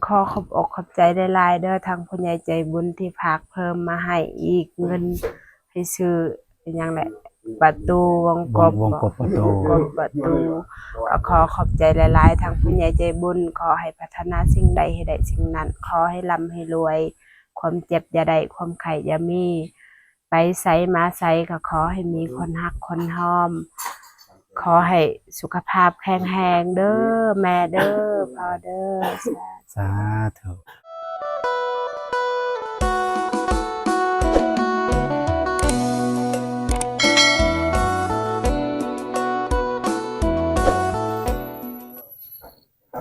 ຂໍຂອບອົກຂອບໃຈຫຼາຍໆເດີ ທາງຜູ້ໃຫຍ່ໃຈບຸນທີ່ຝາກເພີ່ມມາໃຫ້ອີກ ເງິນໃຫ້ຊື້ອີຫຍັງແຫຼະ ປະຕູວົງກົບ ວົງ ວງກົບປະຕູ ວົງກົບປະຕູ. ກໍຂໍຂອບໃຈຫຼາຍໆ ທາງຜູ້ໃຫຍ່ໃຈບຸນ. ຂໍໃຫ້ປາດຖະໜາສິ່ງໃດໃຫ້ໄດ້ສິ່ງນັ້ນ. ຂໍໃຫ້ລ່ຳໃຫ້ລວຍ. ຄວາມເຈັບຢ່າໄດ້ ຄວາມໄຂ້ຢ່າມີ. ໄປໃສມາໃສກໍຂໍໃຫ້ມີຄົນຮັກຄົນຮອມ. ຂໍໃຫ້ສຸຂະພາບແຂງແຮງເດີ ແມ່ເດີ ພໍ່ເດີ. ສາທຸ.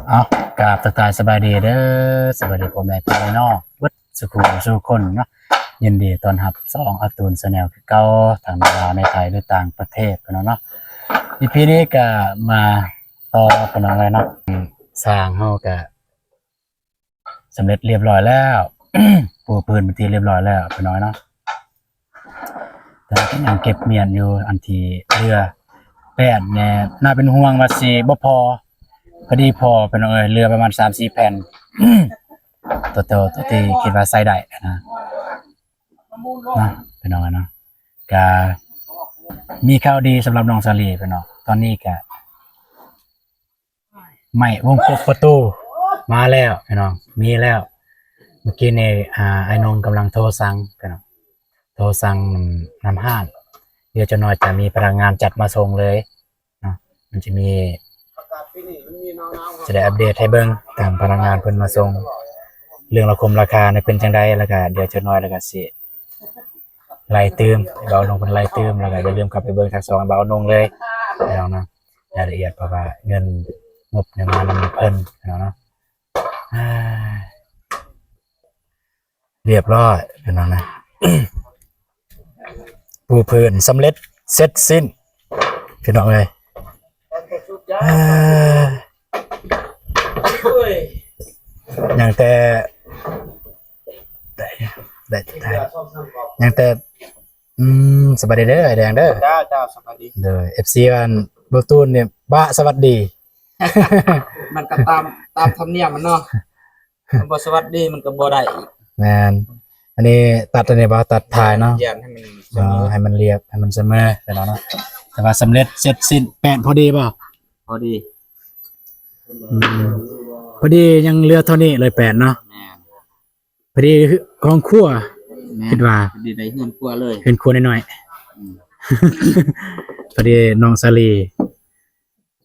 ເອົາ ກາບທັກທາຍສະບາຍດີເດີ ສະບາຍດີພໍ່ແມ່ພີ່ນ້ອງເບິດ ສູ່ຜູ້ສູ່ຄົນເນາະ. ຍິນດີຕ້ອນຮັບຊ່ອງອາຕູນແຊນແນວຄືເກົ່າ ທັງໃນລາວໃນໄທ ຫຼື ຕ່າງປະເທດ ພີ່ນ້ອງເນາະ. ອີພີນີ້ກະມາຕໍ່ ພີ່ນ້ອງເອີຍເນາະ. ສ້າງເຮົາກະສຳເລັດລຽບລ້ອຍແລ້ວ ປູພື້ນເປັນທີ່ລຽບລ້ອຍແລ້ວ ພີ່ນ້ອງເນາະ. ແຕ່ວ່າກະຍັງເກັບມ້ຽນຢູ່ ອັນທີ່ເຫຼືອແປ້ນແດ່ ໜ້າເປັນຫ່ວງວ່າຊິບໍ່ພໍ ພໍດີພໍ ພີ່ນ້ອງເອີຍ ເຫຼືອປະມານສາມສີ່ແຜ່ນ ໂຕ ໂຕ ໂຕທີ່ຄິດວ່າໃຊ້ໄດ້ນະ ເນາະ ພີ່ນ້ອງເນາະ. ກະມີຂ່າວດີສຳລັບນ້ອງສາລີ ພີ່ນ້ອງ ຕອນນີ້ກະ ໄມ້ວົງກົບປະຕູມາແລ້ວພີ່ນ້ອງ ມີແລ້ວ. ເມື່ອກີ້ນີ້ ອາ ອ້າຍນົງກຳລັງໂທສັ່ງພີ່ນ້ອງ ໂທສັ່ງນຳຮ້ານ ດຽວຈັກໜ້ອຍຈະມີພະນັກງານຈັດມາສົ່ງເລີຍເນາະ. ມັນຈະມີ ຈະໄດ້ອັບເດດໃຫ້ເບິ່ງ ທາງພະນັກງານເພິ່ນມາສົ່ງ ເລື່ອງລາຄາ ລາຄານີ້ເປັນຈັ່ງໃດ ແລ້ວກະດຽວຈັກໜ້ອຍແລ້ວກະຊິໄລ່ຕື່ມ ບ່າວນົງເພິ່ນໄລ່ຕື່ມ ແລ້ວກະຢ່າລືມເຂົ້າໄປເບິ່ງທາງຊ່ອງບ່າວນົງເລີຍພີ່ນ້ອງເນາະ. ລາຍລະອຽດ ເພາະວ່າເງິນງົບນີ້ມານຳເພິ່ນເນາະ. ອາ ລຽບລ້ອຍພີ່ນ້ອງນະ ປູພື້ນສຳເລັດເສັດສິ້ນພີ່ນ້ອງເອີຍ. ອາ ຍັງແຕ່ ໄດ້ ໄດ້ ຍັງແຕ່ ອືມ ສະບາຍດີເດີ ອ້າຍແດງເດີ. ເຈົ້າ ເຈົ້າ ສະບາຍດີ. ໂດຍ ເອັຟຊີ ອັນ ບໍ່ຕູນນີ້ ບະ ສະຫວັດດີ. ມັນກໍຕາມ ຕາມທຳນຽມມັນເນາະ ມັນບໍ່ສະຫວັດດີມັນກໍບໍ່ໄດ້ອີກ. ແມ່ນ ອັນນີ້ຕັດອັນນີ້ບໍ່ ຕັດທ້າຍເນາະ ຢ້ານໃຫ້ມັນສະເໝີ ເອີ ໃຫ້ມັນລຽບ ໃຫ້ມັນສະເໝີ ແຕ່ວ່າສຳເລັດເສັດສິ້ນ ແປ້ນພໍດີບໍ່? ພໍດີ. ອືມ ພໍດີ ຍັງເຫຼືອເທົ່ານີ້ເລີຍແປ້ນເນາະ. ແມ່ນ. ພໍດີຫ້ອງຄົວ ແມ່ນ ຄິດວ່າ ພໍດີໄດ້ເຮືອນຄົວເລີຍ ເຮືອນຄົວນ້ອຍໆ. ອືມ ພໍດີນ້ອງສາລີ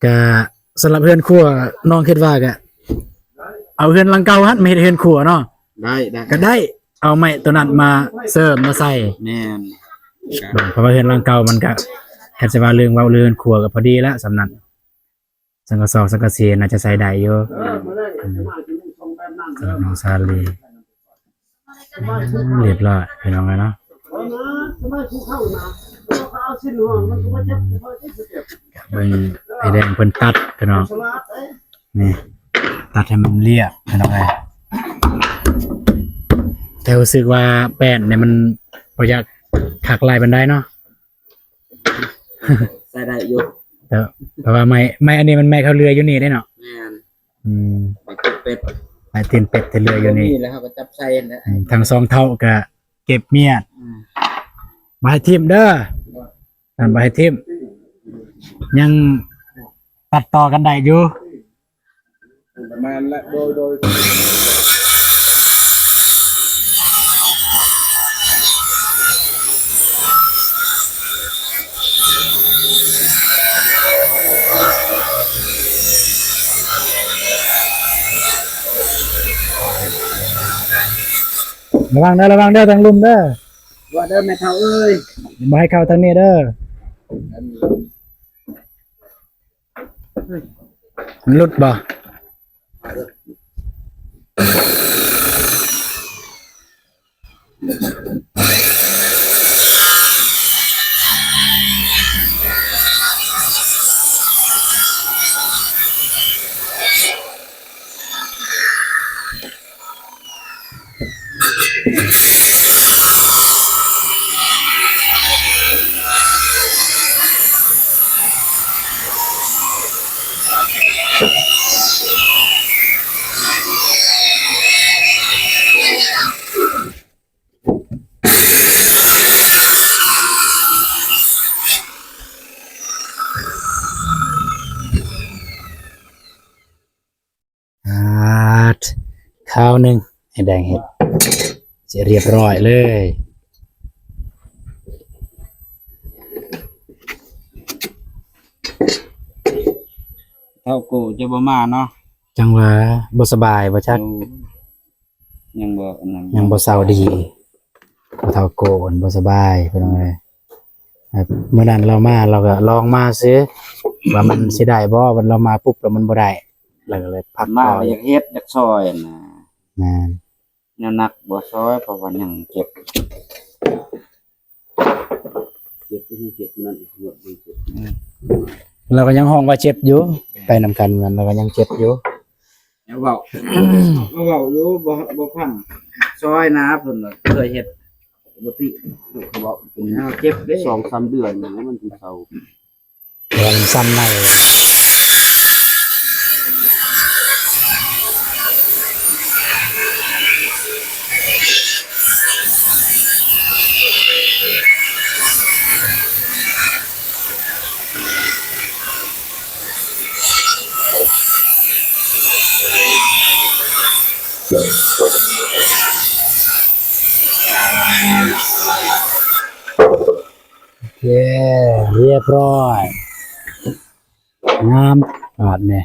ກະສຳລັບເຮືອນຄົວ ນ້ອງຄິດວ່າກະເອົາເຮືອນຫຼັງເກົ່າຫັ້ນມາເຮັດເຮືອນຄົວເນາະ. ໄດ້ ໄດ້ ກະໄດ້ ເອົາໄມ້ໂຕນັ້ນມາເສີມມາໃສ່. ແມ່ນ ເພາະວ່າເຮືອນຫຼັງເກົ່າມັນກະ ຄັນຊິວ່າເລື່ອງເວົ້າເລື່ອງເຮືອນຄົວກະພໍດີລະ ສ່ຳນັ້ນ. ສັງກະສອກສັງກະສີໜ້າຈະໃຊ້ໄດ້ຢູ່. ອືມ ສຳລັບນ້ອງສາລີ ອືມ ລຽບລ້ອຍພີ່ນ້ອງເອີຍເນາະ. ເບິ່ງອ້າຍແດງເພິ່ນຕັດພີ່ນ້ອງ ນີ້ ຕັດໃຫ້ມັນລຽບພີ່ນ້ອງເອີຍ. ແຕ່ຮູ້ສຶກວ່າແປ້ນນີ້ມັນບໍ່ຢາກຄັກຫຼາຍປານໃດເນາະ. ໃຊ້ໄດ້ຢູ່ ເອີ ເພາະວ່າໄມ້ ໄມ້ອັນນີ້ມັນໄມ້ເຂົາເລື່ອຍຢູ່ນີ້ເດ້ເນາະ. ແມ່ນ ອືມ ໄມ້ຕີນເປັດ ໄມ້ຕີນເປັດທີ່ເລື່ອຍຢູ່ນີ້ ແລ້ວເຮົາກໍຈັບໃສ່ຫັ້ນແຫຼະ. ອືມ ທັງສອງເຖົ້າກໍເກັບມຽນ. ອືມ ບໍ່ໃຫ້ຖິ້ມເດີ ນັ້ນ ບໍ່ໃຫ້ຖິ້ມ ຍັງຕັດຕໍ່ກັນໄດ້ຢູ່. ປະມານລະ ໂດຍ ໂດຍ. ລະວັງເດີ ລະວັງເດີ ທາງລຸ່ມເດີ ວ່າເດີແມ່ເຖົ້າເອີຍ ບໍ່ໃຫ້ເຂົ້າທາງນີ້ເດີ. ມັນຫຼຸດບໍ່? ໂ ຄາວໜຶ່ງ ໃຫ້ແດງເຮັດ ຊິຮຽບຮ້ອຍເລີຍ. ເຖົ້າໂກຈະບໍ່ມາເນາະ ຈັ່ງວ່າບໍ່ສະບາຍບໍ່ຈັກ ຍັງບໍ່ອັນນັ້ນ ຍັງບໍ່ເຊົາດີ ພໍ່ເຖົ້າໂກມັນບໍ່ສະບາຍ ພີ່ນ້ອງເອີຍ. ມື້ນັ້ນລາວມາ ລາວກໍລອງມາຊື່ ວ່າມັນຊິໄດ້ບໍ່ ບັດລາວມາປຸບແລ້ວມັນບໍ່ໄດ້ ລາວກໍເລີຍພັກມາ ຕໍ່ ກໍຢາກເຮັດຢາກຊ່ອຍນະ. ແມ່ນ ແນວໜັກບໍ່ຊ່ອຍ ເພາະວ່າຍັງເຈັບ ເຈັບ ຍັງເຈັບນັ້ນອີກ ເຈັບ ອືມ ລາວກໍຍັງຮ້ອງວ່າເຈັບຢູ່ ໄປນຳກັນ ລາວກໍຍັງເຈັບຢູ່. ເວົ້າ ເວົ້າຢູ່ ບໍ່ ບໍ່ຟັງ ຊ່ອຍນະ ເພິ່ນວ່າເຄີຍເຮັດ ປົກກະຕິ ເວົ້າເປັນ ເຈັບເດ້ ສອງສາມເດືອນ ແລ້ວມັນຊິເຊົາ ແລ້ວມັນຊ້ຳໃນ. ໂອເຄ ຮຽບຮ້ອຍ ງາມ ບາດນີ້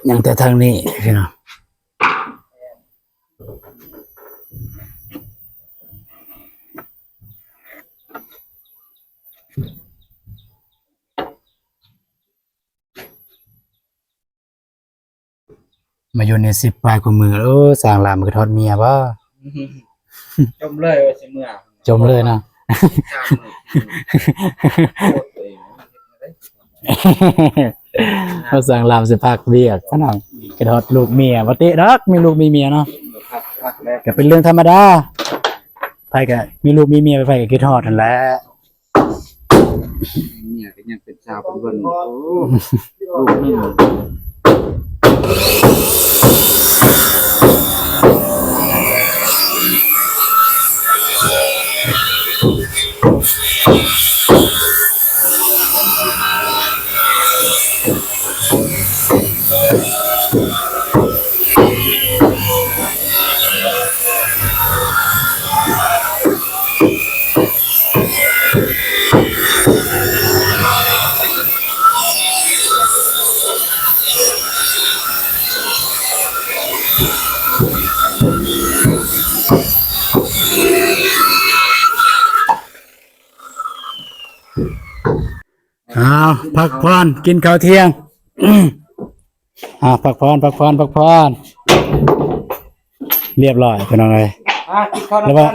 ຍັງແຕ່ທາງນີ້ພີ່ນ້ອງ. ມາຢູ່ນີ້ສິບປາຍກວ່າມື້ ໂອ້ ຊ່າງລາມຄືທອດເມຍບໍ່? ຈົ່ມເລີຍວ່າຊິເມືອ ຈົ່ມເລີຍເນາະ. ວ່າຊ່າງລາມຊິພັກວຽກ ພີ່ນ້ອງ ຄິດຮອດລູກເມຍ ບໍ່ຕິດອກ ມີລູກມີເມຍເນາະ ພັກ ພັກແລ້ວ ກໍເປັນເລື່ອງທຳມະດາ ໃຜກໍມີລູກມີເມຍ ໃຜກໍຄິດຮອດຫັ້ນແຫຼະ. ເມຍກໍຍັງເປັນສາວເປັນເພິ່ນ ໂອ້ ລູກໜຶ່ງ. ອ້າວ ພັກຜ່ອນ ກິນເຂົ້າທ່ຽງ. ອ້າວ ພັກຜ່ອນ ພັກຜ່ອນ ພັກຜ່ອນ ຮຽບຮ້ອຍພີ່ນ້ອງເອີຍ. ອ່າ ກິນເຂົ້ານຳກັນ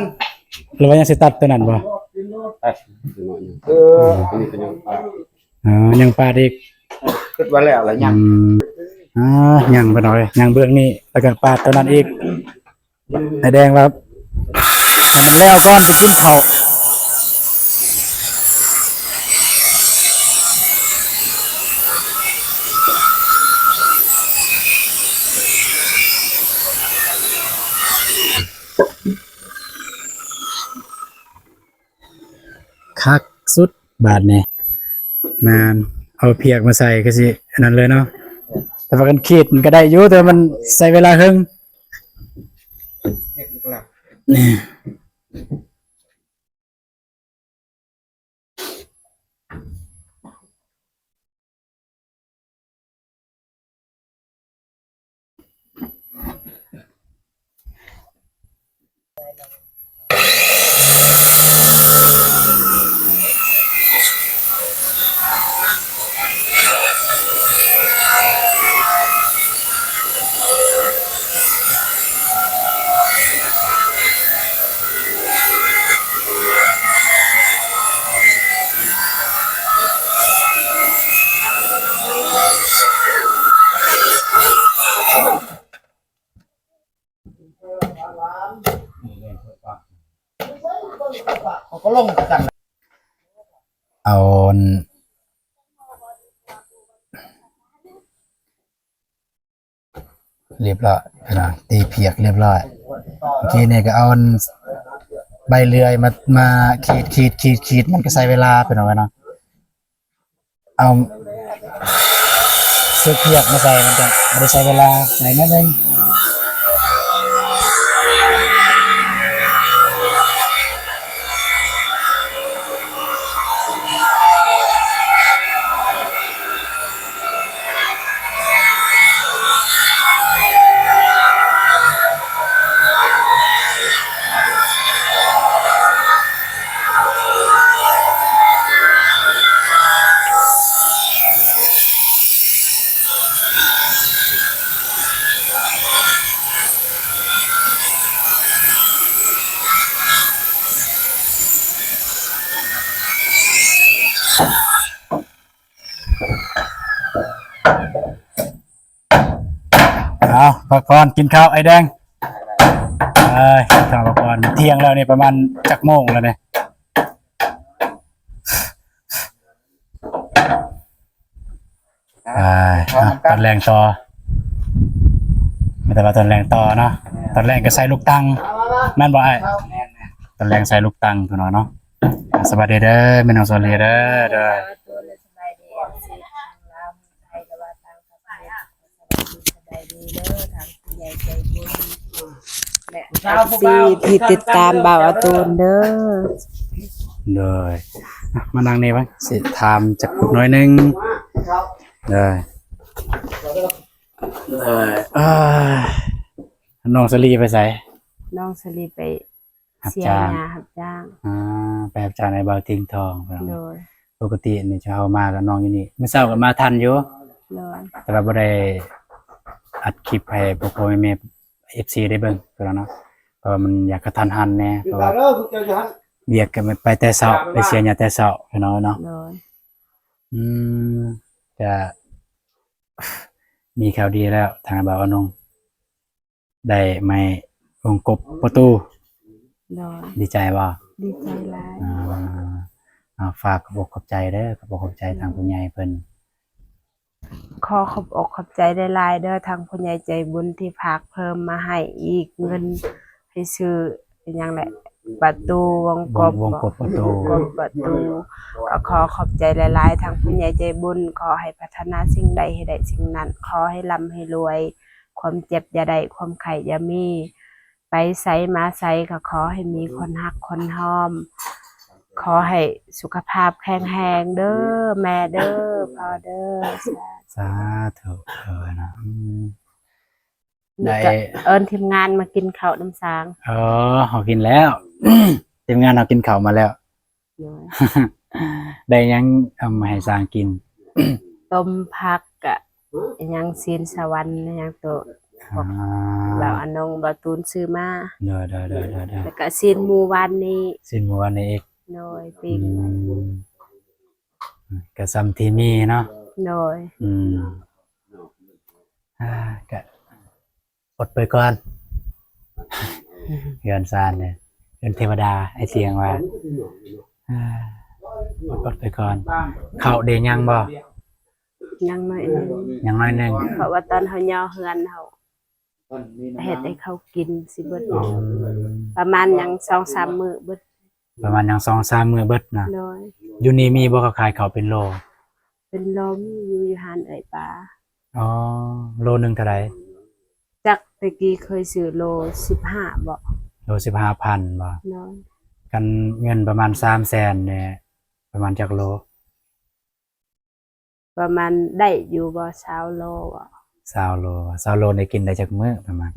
ຫຼືວ່າຍັງຊິຕັດຕົວນັ້ນບໍ່? ເອີ ອັນນີ້ກໍຍັງປາດ ອ່າ ຍັງປາດອີກ ຄິດວ່າແລ້ວລະຍັງ ອືມ ອ່າ ຍັງພີ່ນ້ອງເອີຍ ຍັງເບື້ອງນີ້ ແລ້ວກໍປາດຕົວນັ້ນອີກ. ໃຫ້ແດງວ່າໃຫ້ມັນແລ້ວກ່ອນ ຊິກິນເຂົ້າ. ຄັກສຸດບາດນີ້ ແມ່ນ ເອົາພຽກມາໃສ່ກໍຊິອັນນັ້ນເລີຍເນາະ. ແຕ່ວ່າຄັນຂີດມັນກໍໄດ້ຢູ່ ແຕ່ວ່າມັນໃຊ້ເວລາເຫິງ. ເຂົາກໍລົງຄືກັນ ເອົາ ຮຽບຮ້ອຍພີ່ນ້ອງ ຕີພຽກຮຽບຮ້ອຍ. ເມື່ອກີ້ນີ້ກໍເອົາອັນໃບເລື່ອຍມາ ມາຂີດ ຂີດ ຂີດ ຂີດ ມັນກໍໃຊ້ເວລາພີ່ນ້ອງເອີຍເນາະ. ເອົາ ເຄື່ອງມາໃສ່ ມັນຈະບໍ່ໄດ້ໃຊ້ເວລາ ໃສ່ໜ້ອຍໜຶ່ງ. ເອົາ ພັກຜ່ອນ ກິນເຂົ້າ ອ້າຍແດງ. ເອີຍ ກິນເຂົ້າພັກຜ່ອນ ທ່ຽງແລ້ວນີ້ ປະມານຈັກໂມງແລ້ວນີ້? ອ່າ ຕອນແລງຕໍ່ ມີແຕ່ວ່າຕອນແລງຕໍ່ເນາະ. ຕອນແລງກໍໃສ່ລູກຕັງ ແມ່ນບໍ່ອ້າຍ? ຕອນແລງໃສ່ລູກຕັງພຸ້ນເນາະ. ສະບາຍດີເດີ ແມ່ນ້ອງສາລີເດີ. ໂດຍ ສະບາຍດີເອັຟຊີທັງລາວ ໄທ ແລະວ່າຕ່າງປະເທດ ສະບາຍດີເດີ ທາງຜູ້ໃຫຍ່ໃຈບຸນ ແລະ ເອັຟຊີທີ່ຕິດຕາມບ່າວອາຕູນເດີ. ໂດຍ ມານັ່ງນີ້ເບິ່ງ ຊິຖາມຈັກໜ້ອຍໜຶ່ງ. ໂດຍ ໂດຍ ເອີ ນ້ອງສາລີໄປໃສ? ນ້ອງສາລີໄປ ຮັບຈ້າງ ເສຍຫຍ້າຮັບຈ້າງ. ອ່າ ໄປຮັບຈ້າງໃຫ້ບ່າວຕິງທອງ. ໂດຍ ປົກກະຕິນີ້ເຮົາມາກັບນ້ອງຢູ່ນີ້ ມື້ເຊົ້າກໍມາທັນຢູ່. ໂດຍ ແຕ່ວ່າບໍ່ໄດ້ອັດຄລິບໃຫ້ພໍ່ໆແມ່ໆ ເອັຟຊີ ໄດ້ເບິ່ງພຸ້ນນະ ເພາະວ່າມັນຢາກກະທັນຫັນແດ່ ເພາະວ່າວຽກກໍໄປແຕ່ເຊົ້າ ໄປເສຍຫຍ້າແຕ່ເຊົ້າພີ່ນ້ອງເນາະ. ໂດຍ ອືມ ກະມີຂ່າວດີແລ້ວ ທາງບ່າວອານົງ ໄດ້ໄມ້ວົງກົບປະຕູ. ໂດຍ ດີໃຈບໍ່? ດີໃຈຫຼາຍ. ອ່າ ອ່າ ຝາກຂອບອົກຂອບໃຈເດີ ຂອບອົກຂອບໃຈທາງຜູ້ໃຫຍ່ເພິ່ນ. ຂໍຂອບອົກຂອບໃຈຫຼາຍໆເດີ ທາງຜູ້ໃຫຍ່ໃຈບຸນທີ່ຝາກເພີ່ມມາໃຫ້ອີກ ເງິນໃຫ້ຊື້ ອີຫຍັງແຫຼະ ປະຕູວົງກົບ ວົງ ວົງກົບປະຕູ ວົງກົບປະຕູ. ກໍຂໍຂອບໃຈຫຼາຍໆ ທາງຜູ້ໃຫຍ່ໃຈບຸນ ຂໍໃຫ້ພັດທະນາສິ່ງໃດໃຫ້ໄດ້ສິ່ງນັ້ນ ຂໍໃຫ້ລ່ຳໃຫ້ລວຍ ຄວາມເຈັບຢ່າໄດ້ ຄວາມໄຂ້ຢ່າມີ ໄປໃສມາໃສກໍຂໍໃຫ້ມີຄົນຮັກຄົນຮອມ ຂໍໃຫ້ສຸຂະພາບແຂງແຮງເດີ ແມ່ເດີ ພໍ່ເດີ. ສາທຸ ສາທຸເດີເນາະ. ອືມ ໄດ້ ນີ້ກະເອີ້ນທີມງານມາກິນເຂົ້ານຳຊ່າງ. ເອີ ເຮົາກິນແລ້ວ ທີມງານເຮົາກິນເຂົ້າມາແລ້ວ. ໂດຍ ໄດ້ຫຍັງເອົາມາໃຫ້ຊ່າງກິນ? ຕົ້ມຜັກ ກະອີຫຍັງ ຊີ້ນສະຫວັນ ອີຫຍັງໂຕ ອ່າ ບ່າວອານົງ ບ່າວຕູນຊື້ມາ. ໂດຍໆໆໆໆ ແລ້ວກະຊີ້ນໝູວານນີ້ ຊີ້ນໝູວານນີ້ອີກ. ໂດຍ ປີ້ງ ອືມ ກະສ່ຳທີ່ມີເນາະ. ໂດຍ ອືມ ອ່າ ກະ ອົດໄປກ່ອນ ເຮືອນຊານເດ້ ເຮືອນເທວະດາ ອ້າຍສຽງວ່າ ອ່າ ອົດໄປກ່ອນ. ເຂົ້າເດ ຍັງບໍ່? ຍັງໜ້ອຍໜຶ່ງ ຍັງໜ້ອຍໜຶ່ງ ເພາະວ່າຕອນເຮົາຍໍເຮືອນ ເຮົາເຮັດໃຫ້ເຂົາກິນຊິເບິດ. ອືມ ປະມານຍັງສອງສາມມື້ເບິດ. ປະມານຍັງສອງສາມມື້ເບິດນະ. ໂດຍ ຢູ່ນີ້ມີບໍ່ເຂົາຂາຍເຂົ້າເປັນໂລ? ເປັນໂລມີຢູ່ ຢູ່ຮ້ານເອື້ອຍປາ. ອໍ ໂລໜຶ່ງເທົ່າໃດ? ຈັກ ແຕ່ກີ້ເຄີຍຊື້ໂລສິບຫ້າບໍ? ໂລສິບຫ້າພັນບໍ? ໂດຍ ຄັນເງິນປະມານສາມແສນນີ້ ປະມານຈັກໂລ? ປະມານໄດ້ຢູ່ບໍ່? ຊາວໂລບໍ? ຊາວໂລ ຊາວໂລນີ້ກິນໄດ້ຈັກມື້ປະມານ?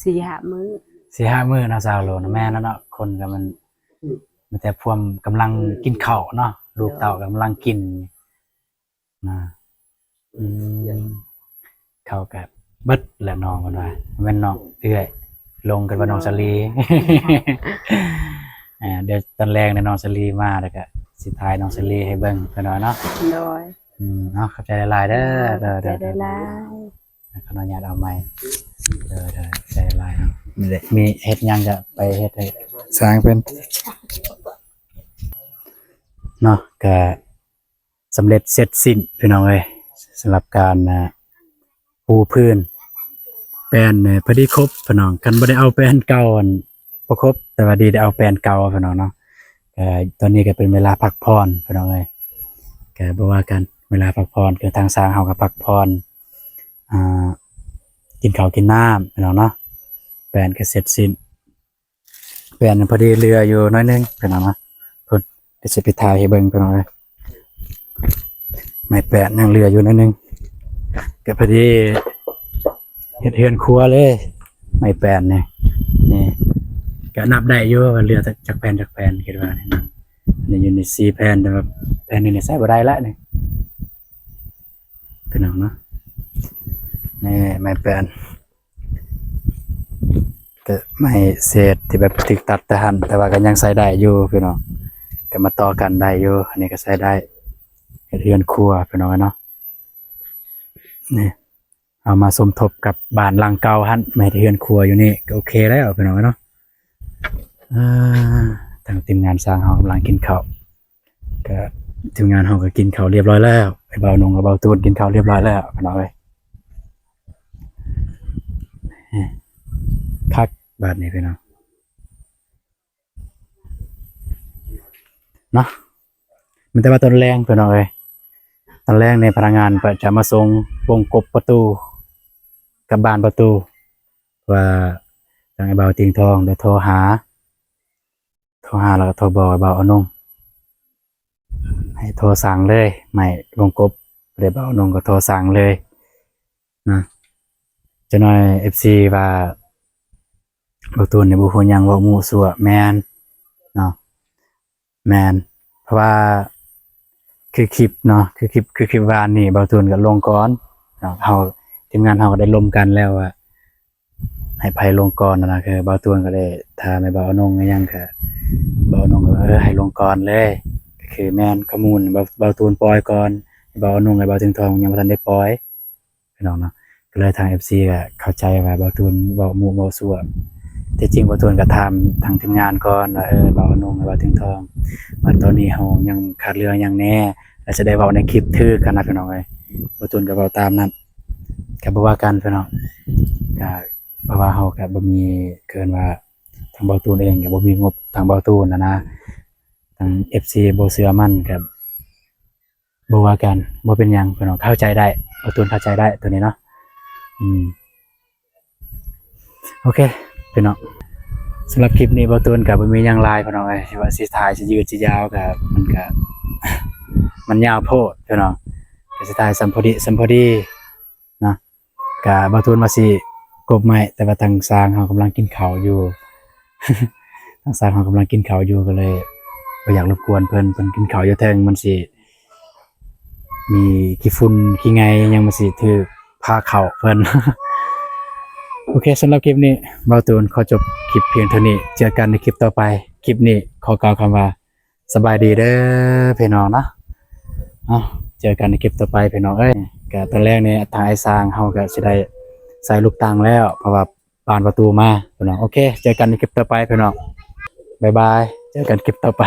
ສີ່ຫ້າມື້ ສີ່ຫ້າມື້ເນາະ ຊາວໂລນະ. ແມ່ນແລ້ວເນາະ ຄົນກໍມັນມີແຕ່ພວມກຳລັງກິນເຂົ້າເນາະ ລູກເຕົ້າກຳລັງກິນນະ. ອືມ ເຂົ້າກໍເບິດແລ້ວນ້ອງເພິ່ນວ່າ ແມ່ນນ້ອງເອື້ອຍ ລົງກັນວ່ານ້ອງສາລີ. ອ່າ ດຽວຕອນແລງນີ້ນ້ອງສາລີມາ ແລ້ວກໍຊິຖ່າຍນ້ອງສາລີໃຫ້ເບິ່ງເພິ່ນວ່າເນາະ. ໂດຍ ອືມ ເນາະ ຂອບໃຈຫຼາຍໆເດີ. ໂດຍ ໂດຍ ຂອບໃຈຫຼາຍໆ. ຂໍອະນຸຍາດເອົາໃໝ່ເດີ ເດີ ຂອບໃຈຫຼາຍເນາະ. ນີ້ແຫຼະ ມີເຮັດຫຍັງກໍໄປເຮັດໃຫ້ຊ່າງເພິ່ນເນາະ. ກໍ ສຳເລັດເສັດສິ້ນພີ່ນ້ອງເອີຍ ສຳລັບການ ອ່າ ປູພື້ນ ແປ້ນ ເອີ ພໍດີຄົບພີ່ນ້ອງ. ຄັນບໍ່ໄດ້ເອົາແປ້ນເກົ່າ ອັນ ບໍ່ຄົບ ແຕ່ວ່າດີໄດ້ເອົາແປ້ນເກົ່າພີ່ນ້ອງເນາະ. ເອີ ຕອນນີ້ກໍເປັນເວລາພັກຜ່ອນພີ່ນ້ອງເອີຍ. ກໍບໍ່ວ່າກັນ ເວລາພັກຜ່ອນ ຄືທາງຊ່າງເຮົາກໍພັກຜ່ອນ ອ່າ ກິນເຂົ້າກິນນ້ຳ ພີ່ນ້ອງເນາະ. ແປ້ນກໍເສັດສິ້ນ ແປ້ນພໍດີເຫຼືອຢູ່ໜ້ອຍໜຶ່ງ ພີ່ນ້ອງເນາະ. ພຸ້ນ ດຽວຊິໄປຖ່າຍໃຫ້ເບິ່ງ ພີ່ນ້ອງເອີຍ. ໄມ້ແປ້ນຍັງເຫຼືອຢູ່ໜ້ອຍໜຶ່ງ ກໍພໍດີເຮັດເຮືອນຄົວເລີຍ ໄມ້ແປ້ນນີ້. ນີ້ກໍນັບໄດ້ຢູ່ວ່າເຫຼືອຈັກແຜ່ນຈັກແຜ່ນ ຄິດວ່ານີ້. ອັນນີ້ຢູ່ໃນສີ່ແຜ່ນ ແຕ່ວ່າແຜ່ນນີ້ໃຊ້ບໍ່ໄດ້ລະນີ້ ພີ່ນ້ອງເນາະ. ນີ້ໄມ້ແປ້ນ ກໍໄມ້ເສດທີ່ແບບຖືກຕັດແຕ່ຫັ້ນ ແຕ່ວ່າກໍຍັງໃຊ້ໄດ້ຢູ່ ພີ່ນ້ອງ. ກໍມາຕໍ່ກັນໄດ້ຢູ່ ອັນນີ້ກໍໃຊ້ໄດ້ ເຮັດເຮືອນຄົວ ພີ່ນ້ອງເນາະ. ນີ້ ເອົາມາສົມທົບກັບບ້ານຫຼັງເກົ່າຫັ້ນ ມາເຮັດເຮືອນຄົວຢູ່ນີ້ ກໍໂອເຄແລ້ວ ພີ່ນ້ອງເນາະ. ອ່າ ທາງທີມງານຊ່າງເຮົາກຳລັງກິນເຂົ້າ ກໍທີມງານເຮົາກໍກິນເຂົ້າຮຽບຮ້ອຍແລ້ວ. ໄອ້ບ່າວນົງກັບບ່າວຕູນກິນເຂົ້າຮຽບຮ້ອຍແລ້ວ ພີ່ນ້ອງເອີຍ. ຄັກບາດນີ້ ພີ່ນ້ອງເນາະ. ມີແຕ່ວ່າຕອນແລງ ພີ່ນ້ອງເອີຍ ຕອນແລງນີ້ພະນັກງານກໍຈະມາສົ່ງວົງກົບປະຕູກັບບານປະຕູ ວ່າທາງອ້າຍບ່າວຕິງທອງໄດ້ໂທຫາ ໂທຫາແລ້ວກໍໂທບອກອ້າຍບ່າວອານົງ ໃຫ້ໂທສັ່ງເລີຍ ໄມ້ວົງກົບ ແລ້ວບ່າວອານົງກໍໂທສັ່ງເລີຍນະ. ຈັກໜ້ອຍເອັຟຊີວ່າ ບ່າວຕູນນີ້ບໍ່ຮູ້ຫຍັງ ເວົ້າມົ້ວຊົ່ວ. ແມ່ນເນາະ ແມ່ນ ເພາະວ່າຄືຄລິບເນາະ ຄືຄລິບ ຄືຄລິບວານນີ້ ບ່າວຕູນກໍລົງກ່ອນເນາະ. ເຮົາ ທີມງານເຮົາກໍໄດ້ລົມກັນແລ້ວວ່າ ໃຫ້ໃຜລົງກ່ອນນະ ຄືບ່າວຕູນກໍໄດ້ຖາມໃຫ້ບ່າວອານົງອີ່ຫຍັງ ກໍບ່າວອານົງກໍ ເອີ ໃຫ້ລົງກ່ອນເລີຍ. ກໍຄືແມ່ນຂໍ້ມູນ ບ່າວ ບ່າວຕູນປ່ອຍກ່ອນ ບ່າວອານົງກັບບ່າວເຖິງທອງຍັງບໍ່ທັນໄດ້ປ່ອຍ ພີ່ນ້ອງເນາະ. ກໍເລີຍທາງເອັຟຊີກໍເຂົ້າໃຈວ່າບ່າວຕູນເວົ້າມົ້ວເວົ້າຊົ່ວ. ທີ່ຈິງບ່າວຕູນກໍຖາມທາງທີມງານກ່ອນວ່າ ເອີ ບ່າວອານົງກັບບ່າວເຖິງທອງ ວ່າຕອນນີ້ເຮົາຍັງຂາດເຫຼືອຫຍັງແດ່ ແລ້ວຈະໄດ້ເວົ້າໃນຄລິບຖືກຫັ້ນນະ ພີ່ນ້ອງເອີຍ. ບ່າວຕູນກໍເວົ້າຕາມນັ້ນ ກໍບໍ່ວ່າກັນ ພີ່ນ້ອງ. ກໍເພາະວ່າເຮົາກໍບໍ່ມີ ເອີ້ນວ່າ ທາງບ່າວຕູນເອງກໍບໍ່ມີງົບ ທາງບ່າວຕູນນະນະ ທາງເອັຟຊີບໍ່ເຊື່ອໝັ້ນ ກໍບໍ່ວ່າກັນ ບໍ່ເປັນຫຍັງ ພີ່ນ້ອງ ເຂົ້າໃຈໄດ້ ບ່າວຕູນເຂົ້າໃຈໄດ້ໂຕນີ້ເນາະ. ອືມ ໂອເຄ ພີ່ນ້ອງ ສຳລັບຄລິບນີ້ບ່າວຕູນກໍບໍ່ມີຫຍັງຫຼາຍ ພີ່ນ້ອງເອີຍ ຊິວ່າຊິຖ່າຍຊິຍືດຊິຍາວກໍ ມັນກໍ ມັນຍາວໂພດ ພີ່ນ້ອງ. ກໍຊິຖ່າຍສ່ຳພໍດີສ່ຳພໍດີ ເນາະ. ກະບ່າວຕູນວ່າຊິກົບໄມ້ ແຕ່ວ່າທາງຊ່າງເຮົາກຳລັງກິນເຂົ້າຢູ່ ທາງຊ່າງເຮົາກຳລັງກິນເຂົ້າຢູ່ ກໍເລີຍບໍ່ຢາກລົບກວນເພິ່ນ ເພິ່ນກິນເຂົ້າຢູ່ເທິງ ມັນຊິມີຂີ້ຝຸ່ນຂີ້ໄງ່ຫຍັງ ມັນຊິຖືກພາເຂົ້າເພິ່ນ. ໂອເຄ ສຳລັບຄລິບນີ້ ບ່າວຕູນຂໍຈົບຄລິບພຽງເທົ່ານີ້ ເຈີກັນໃນຄລິບຕໍ່ໄປ. ຄລິບນີ້ຂໍກ່າວຄຳວ່າ ສະບາຍດີເດີພີ່ນ້ອງເນາະ. ເອົາ ເຈີກັນໃນຄລິບຕໍ່ໄປພີ່ນ້ອງເອີຍ. ກະຕອນແລກນີ້ທາງອ້າຍຊ່າງເຮົາກະຊິໄດ້ໃສ່ລູກຕັງແລ້ວ ເພາະວ່າບານປະຕູມາພີ່ນ້ອງ. ໂອເຄ ເຈີກັນໃນຄລິບຕໍ່ໄປພີ່ນ້ອງ ບາຍບາຍ ເຈີກັນຄລິບຕໍ່ໄປ.